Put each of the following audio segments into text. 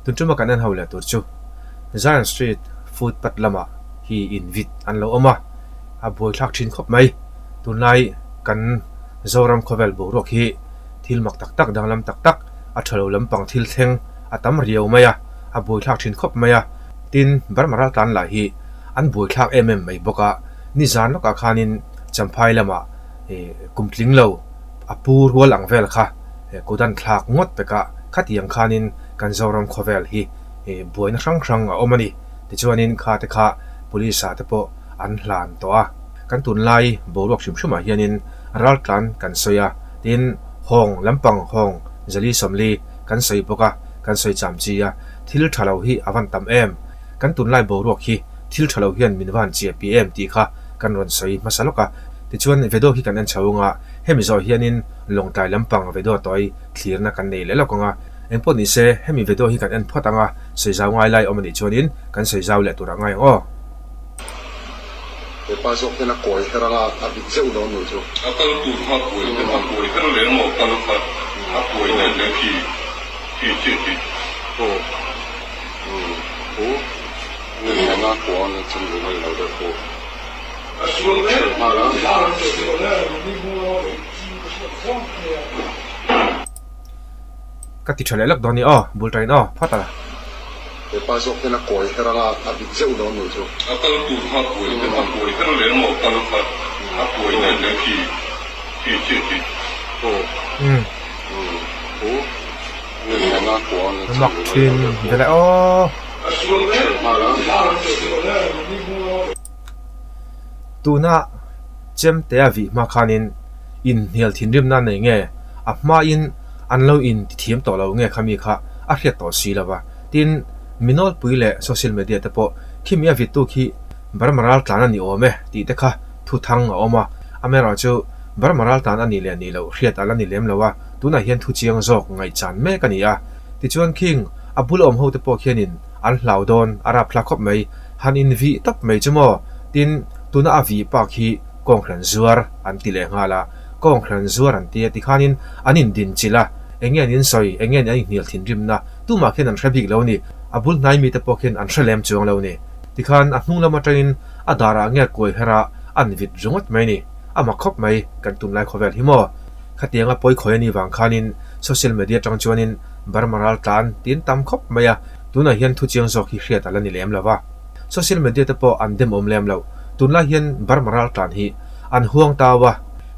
Tun tuma kan en ho leh tur chu Zion Street footpath lamah hi in vit an lo awm a, a buaithlak thin khawp mai. Tunlai kan Zoram khawvel boruak hi thil mak tak tak danglam tak tak a tha lo lampang thil thleng a tam riau mai a, a buaithlak thin khawp mai a. Tin, Burma raltlan lah hi an buaithlak em em mai bawk a, nizan lawkah khanin Champhai lamah kum tling lo a pu rual ang vel kha kut an thlak ngawt pek a, khatiang khanin kan Zoram khawvel hi buaina hrang hrang a awm a ni. Tichuanin kha te kha Police ah te pawh an hlan tawh a, kan tunlai boruak hrim hrimah hianin raltlan kan sawi a, tin hawng lampang hawng zali sawmli kan sawi bawk a, kan sawi cham chi a, thil tha lo hi a van tam em? Kan tunlai boruak hi thil tha lo hian min van chiah pi em tih kha kan rawn sawi hmasa lawk a, tichuan video hi kan en chho ang a, hemi zawh hianin Lawngtlai lampang video tawi thlirna kan nei leh lawk ang a, engpawh ni se hemi video hi kan en phawt ang a, sawi zau ngai lai awm a nih chuanin kan sawi zau leh tur a ngai ang aw. He pa zawk hian a kawi her anga a bit zeuh dawn nih chu. A kal tur kha a kawi a kawi her leh maw kal kha a kawi nen leh khi khi chiah khi. Aw umm hu nge anga kua na chan ve mai lo deuh hu. A sual hle nghal a. Ka ti tha leh lawk dawn ni aw, bul tain aw, phawt a. He pa zawk hian a kawi her anga a bit zeuh dawn nih chu. A kal tur kha a kawi a kawi her leh maw kal kha a kawi nen leh khi khi chiah khi. Aw umm hu nge anga kua na chan mak ve mai thin lo deuh hu. ve le aw. A sual hle nghal a. Tuna chemtea vih hma khanin inhnial thinrimna nei nge a hmain an lo in ti thiam tawh lo nge khami kha a hriat tawh si lo va. Tin, mi nawlpui leh social media te pawh khimi a vittu khi Burma raltlan a ni awm e tih te kha thu thang a awm a. Amaherawhchu Burma raltlan a nih leh nih loh hriat a la ni lem lo a, tunah hian thu chiang zawk ngaihchan mek a ni a. Tichuan khing a bul awm ho te pawh khianin an hlau dawn a rapthlak khawp mai. Han invih tawp mai chu maw? Tin, tuna a vih pak hi kawnghran zuar an ti leh nghal a, kawnghran zuar an ti a tikhanin an indin chilh a, eng nge an insawi, eng nge an inhnial thinrimna, tumah khian an hre bik lo a ni, a bul hnai mite pawh khian an hre lem chuang lo a ni. Tikhan a hnung lam atangin a darah nge kuai her a, an vit ringawt mai a ni. A mak khawp mai, kan tunlai khawvel hi maw? Khatianga pawi khawi a nih vang khanin social media atang chuanin Burma raltlan tin tam khawp mai a, Tunah hian thu chiang zawk hi hriat a la ni lem lo va, social media te pawh an demawm lem lo. Tunlai hian Burma raltlan hi an huang tau a,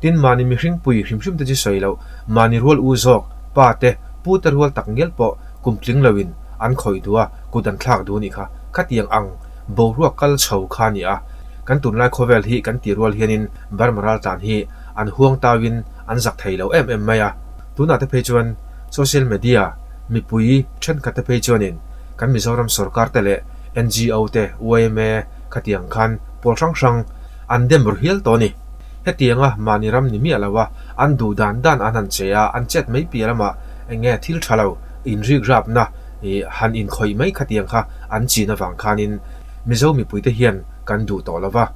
tin mahni mihring pui hrim hrim te chu sawi loh, mahni rual u zawk, pa te, pu te rual tak ngial pawh kum tling loin an khawih duh a, kut an thlak duh a nih kha. Khatiang ang boruak kal chho kha a ni a, kan tunlai khawvel hi kan tih rual hianin Burma raltlan hi an huang tauin an zak thei lo em em mai a. Tunah te phei chuan social media Mipui thenkhat te phei chuanin kan Mizoram sorkar te leh ngo te, yma khatiang khan pawl hrang hrang an dem ru hial tawh a ni. Hetianga mahni ram ni miah loa an duh dan dan an han che a, an chet mai piah lamah eng nge thil tha lo inrikrapna ih han inkhawih mai khatiang kha an chin avang khanin Mizo mipuite hian kan duh tawh lo va.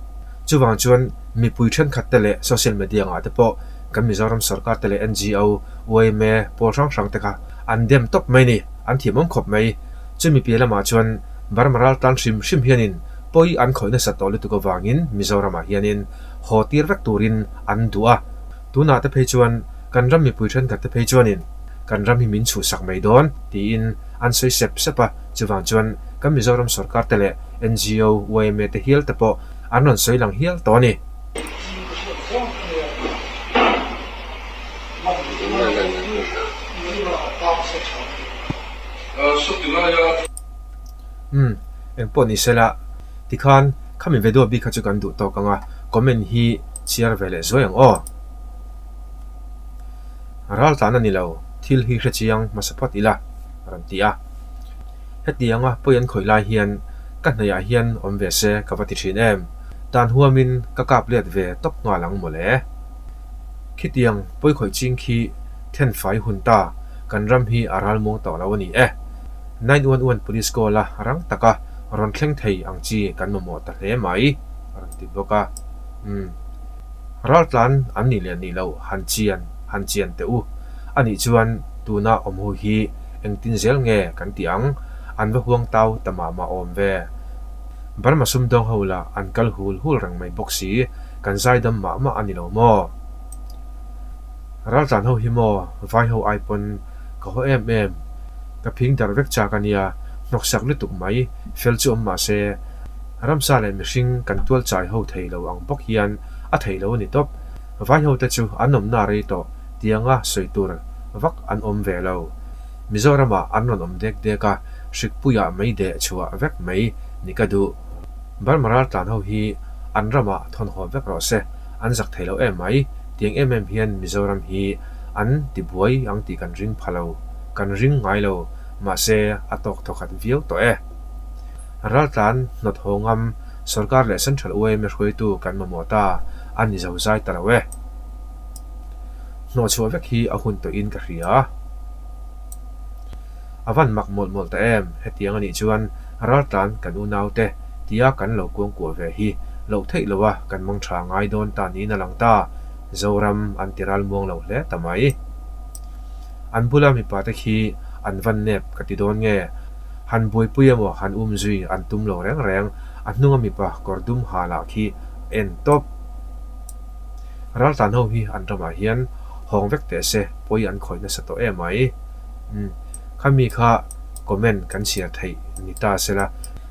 Chuvang chuan mipui thenkhat te leh social media ngah te pawh kan Mizoram sorkar te leh ngo, yma pawl hrang hrang te kha an dem tawp mai ni, an thiamawm khawp mai. Chumi piah lamah chuan Burma raltlan hrim hrim hianin pawi an khawih nasat tawh lutuk avangin Mizoramah hianin haw tir vek turin an duh a. Tunah te phei chuan kan ram mipui thenkhat te phei chuanin kan ram hi min chhuhsak mai dawn tiin an sawi sep sep a, chuvang chuan kan Mizoram sorkar te leh ngo, yma te hial te pawh an rawn sawi lang hial tawh a ni. Umm engpawh ni sela tikhan khami video bik kha chu kan duh tawk ang a, comment hi chhiar ve leh zuai ang aw. Raltlan a ni lo, thil hi hre chiang hmasa phawt ila a rawn ti a. Hetianga pawi an khawih lai hian ka hnaihah hian awm ve se ka va ti thin em, tan huamin ka kap let ve tawp nghal ang mawle. Khitiang pawikhawih ching khi thenfai hun ta, kan ram hi a ralmuang tawh lo a ni e. 911 Police call a rang taka rawn thleng thei ang chi kan mamawh ta hle mai, a rawn ti bawk a. Umm. Raltlan an nih leh nih loh han chian han chian teh u. A nih chuan tuna awm hu hi engtin zel nge kan ti ang? An va huang tau ta mah mah awm ve. Burma sumdawng ho lah an kal hul hul reng mai bawk si, kan zaidam mah mah a ni lo maw? Raltlan ho hi maw vai ho ai pawn ka haw em em, ka phing darh vek chak a nia, hnawksak lutuk mai, fel chu awm mah se, ramsa leh mihring kan tual chai ho thei lo ang bawk hian a thei lo a ni tawp. Vai ho te chu an awmna rei tawh tianga sawi tur vak an awm ve lo. Mizoramah an rawn awm dek dek a, hrikpuiah mei deh chhuah vek mai ni ka duh. Burma raltlan ho hi an ramah thawn haw vek rawh se, an zak thei lo em mai, tiang em em hian Mizoram hi an ti buai ang tih kan ring pha lo, kan ring ngai lo, mahse a tawk thawkhat viau tawh e. Raltlan hnawt haw ngam sorkar leh Central yma hruaitu kan mamawh ta a ni zo zai ta lo e. Hnawhchhuah vek hi a hun tawhin ka hria. A van mak mawlh mawlh ta em? Hetiang a nih chuan raltlan kan unaute tia kan lo kuangkuah ve hi loh theih loha kan mang tha ngai dawn ta niin a lang ta. Zoram an ti ral muang lo hle ta mai. An bula mipate khi an van nep ka ti dawn nge? Han buaipui emaw han um zui an tum lo reng reng, a hnunga mipa kawr dum ha lah khi a en tawp. Raltlan ho hi an ramah hian hawng vek teh se pawi an khawih nasa tawh em mai. Umm khami kha comment kan chhiar theih ni ta se la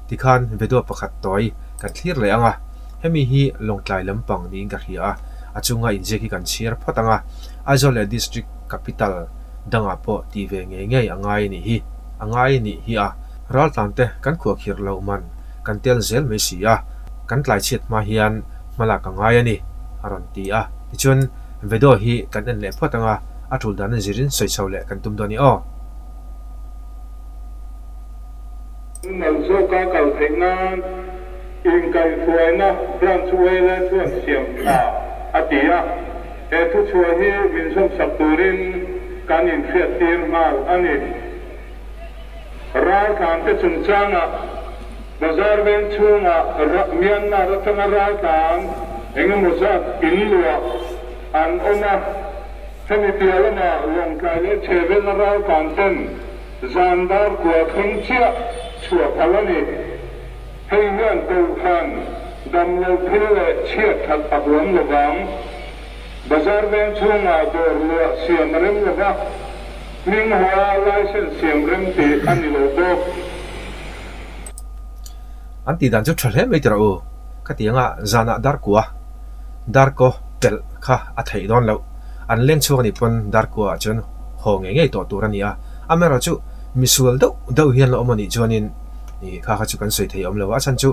tikhan video pakhat tawi kan thlir leh ang a, hemi hi Lawngtlai lampang niin ka hria a, a chunga inziak hi kan chhiar phawt ang a, Aizawl leh District Capital dangah pawh tih ve ngei ngei a ngai anih hi a ngai anih hi a, raltlan te kan khuahkhirh loh man kan tel zel mai si a, kan tlai chhiat hma hian hmalak a ngai a ni, a rawn ti a. Tichuan, video hi kan en leh phawt ang a, a tul dan a zirin sawi chho leh kan tum dawn i aw. Nalh zawka kal theih nan inkaihhruaina Branch Wele chuan siam tha a ti a, he thuchhuah hi min zawmsak turin kan inhriattir nghal a ni. Raltlante chungchangah Bazar veng chhungah Myanmar atanga raltlan engemaw zat in luah an awm a, hemi piah lamah Lawngtlai leh Chhevela raltlan ten zan dar kua thleng chiah chhuah phal a ni. Hei hian Kohhran damlo thil leh chhiat that a huam lovang. Bazar veng chhungah dawr luah siam a rem lova. Hming hoa license siam rem tih a ni lo bawk. An tih dan chu tha hle mai tirah u, khatianga zanah darkua, darkaw pelh kha a theih dawn loh. An leng chhuak anih pawn darkua ah chuan haw ngei ngei tawh tur a ni a, amaherawhchu misual deuh deuh hian la awm anih chuanin ih kha kha chu kan sawi thei awm lo a, a chhan chu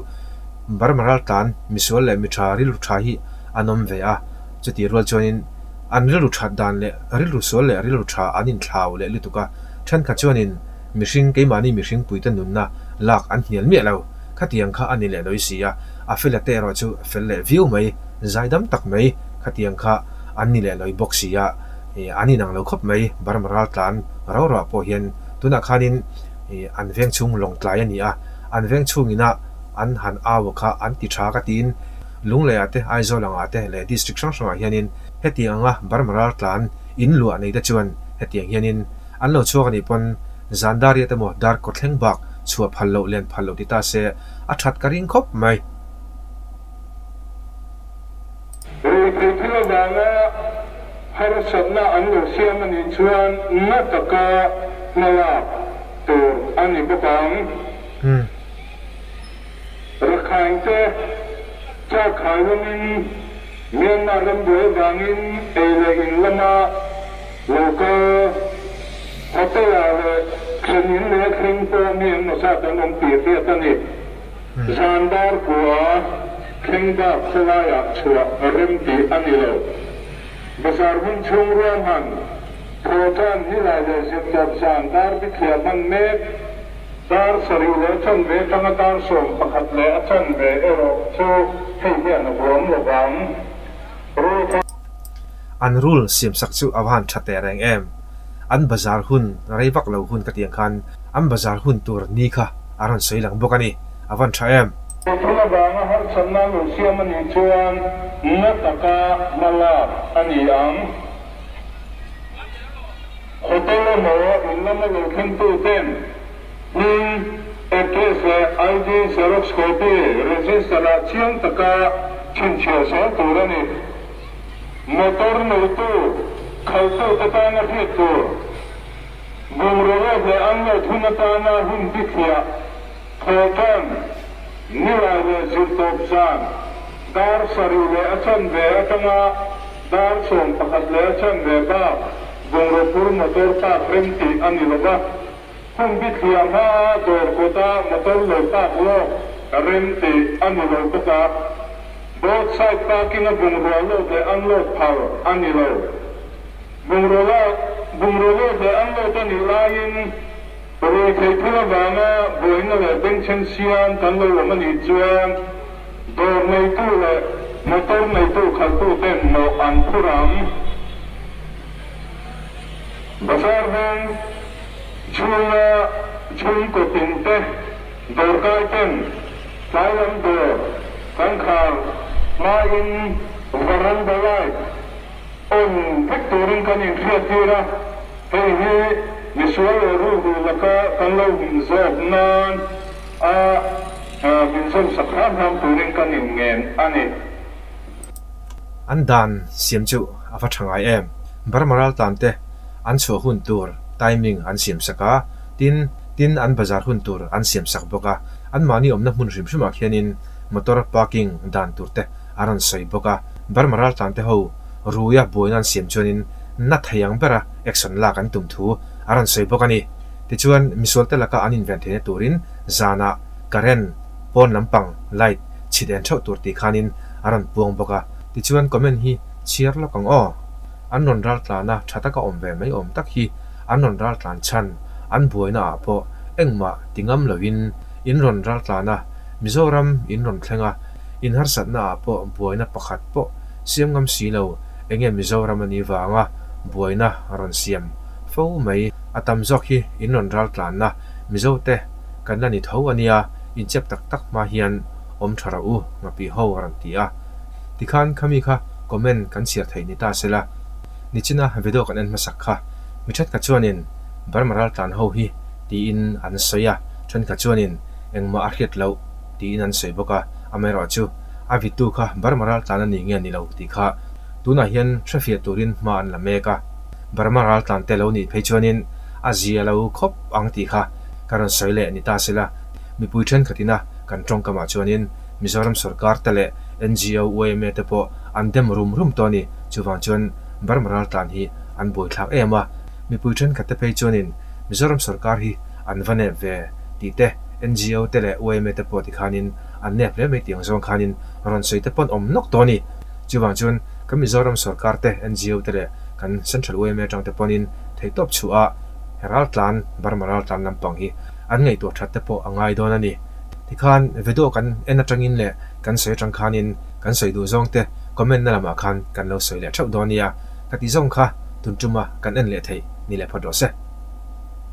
Burma raltlan misual leh mitha rilru tha hi an awm ve a, chutih rual chuanin An rilru that dan leh rilru sual leh rilru tha an inthlau leh lutuk a, thenkhat chuanin mihring keimahni mihring puite nunna lak an hnial miah lo. Khatiang kha a ni leh lawi si a, a fela te erawh chu fel leh viau mai, zaidam tak mai khatiang kha an ni leh lawi bawk si a, an inang lo khawp mai. Burma raltlan rauruah pawh hian tunah khanin an veng chhung lawngtlai a ni a, an veng chhungina an han au kha an ti tha ka tiin Lungleiah te, Aizawl angah te leh District hrang hrangah hianin hetiang anga Burma raltlan in luah nei te chuan hetiang hianin an lo chhuak anih pawn zan dariat emaw dar kaw thleng bak chhuah phal loh len phal loh ti ta se a that ka ring khawp mai. Ruihtheih thil avanga harsatna an lo siam anih chuan na taka hmalak tur a ni bawk ang. Rakhine-te chakhai lamin Myanmar rambuai avangin ei leh in lama lo kal hotel-ah leh thlen in leh thleng pawh mi engmaw zat an awm tih hriat a ni. Zan dar kua thleng bak khawlaiah chhuah rem tih a ni lo. Bazar hun chhung ruahman Thawhtan Nilai leh Zirtawp zan dar bithliah hman mek. Dar sarih leh a chanve atanga dar 11 leh a chanve erawh chu hei hian a huam lo vang. Rul An rul siamsak chu a va han tha teh reng em? An bazar hun rei vak lo hun ka tiang khan an bazar hun tur ni kha a rawn sawi lang bawk a ni. A van tha em? Thil avanga harsatna lo siam a nih chuan na taka hma lak a ni ang. Hotel emaw in lama lo thlengtu ten. Hming, address leh ID xerox copy register-ah chiang taka chhinchhiah zel tur a ni. Motor neitu, khalhtute tana hriat tur, bungraw load leh unload hun atana hun bithliah, thawhtan, nilai leh zirtawp zan, dar sarih leh a chanve atanga dar 11 leh a chanve bak bungraw phur motor park rem tih a ni lo va. Hun bithliah hmaa dawr kawta motor lo park lawk rem tih a ni lo bawk a, road side parking a bungrua load leh unload phal a ni lo. Bungraw la bungraw load leh unload a nih laiin ruihtheih thil avanga buaina leh bengchheng siam kan lo awm a nih chuan dawr neitu leh motor neitu khalhtuten mawh an phur ang. Bazar veng chhunga chhungkaw tinte dawrkai ten tlai lam dawr kan khar hmain veranda light on vek turin kan inhriattir a, hei hi misual leh rulru laka kan lo hum zawk nan a min zawmsak hram hram turin kan inngen a ni. An dan siam chu a va tha ngai em? Burma raltlan te an chhuah hun tur timing an siam sak a, tin tin an bazar hun tur an siam sak bawk a, anmahni awmna hmun hrim hrimah khianin motor parking dan tur te an rawn sawi bawk a, Burma raltlan te ho ruia buaina an siam chuanin na thei ang bera action lak an tum thu an rawn sawi bawk a ni. Tichuan misual te laka an inven theihna turin zanah current pawn lampang light chhit en theuh tur tih khanin a rawn puang bawk a. Tichuan comment hi chhiar lawk ang aw. An rawn ral tlan a, tha taka awm ve mai awm tak hi an rawn ral tlan chhan, an buaina ah pawh engmah ti ngam loin in rawn ral tlan a, Mizoram in rawn thleng a, in harsatna ah pawh buaina pakhat pawh siam ngam si lo, enge Mizoram a nih vanga buaina rawn siam fo mai, a tam zawk hi in rawn ral tlanna Mizo te kan la ni tho a nia, inchep tak tak hma hian awm tha rawh u ngapih ho a rawn ti a. Tikhan khami kha comment kan chhiar theih ni ta sela, nichina video kan en hmasak kha mi thenkhat chuanin Burma raltlan ho hi tiin an sawi a, thenkhat chuanin engmah a hriat loh tiin an sawi bawk a, amaherawhchu a vitu kha Burma raltlan a ni nge ni lo tih kha tunah hian hrefiah turin hma an la mek a, Burma raltlan te lo nih phei chuanin a zia lo khawp ang tih kha ka rawn sawi leh ni ta sela, mipui thenkhatina kan tawngkamah chuanin Mizoram sorkar te leh ngo, yma te pawh an dem rum rum tawh a ni. Chuvang chuan Burma raltlan hi an buaithlak em a, mipui thenkhat te phei chuanin Mizoram sorkar hi an va nep ve tih te, ngo te leh yma te pawh tikhanin an nep hle mai tih ang zawng khanin rawn sawi te pawn awm nawk tawh a ni. Chuvang chuan kan Mizoram sorkar te, ngo te leh kan Central yma atang te pawnin theihtawp chhuah a he raltlan, Burma raltlan lampang hi an ngaihtuah that te pawh a ngai dawn a ni. Tikhan video kan en atangin leh kan sawi atang khanin kan sawi duh zawng te comment na lamah khan kan lo sawi leh theuh dawn nia. Ka tih zawng kha tun tuma kan en leh theih ni leh phawt rawh se.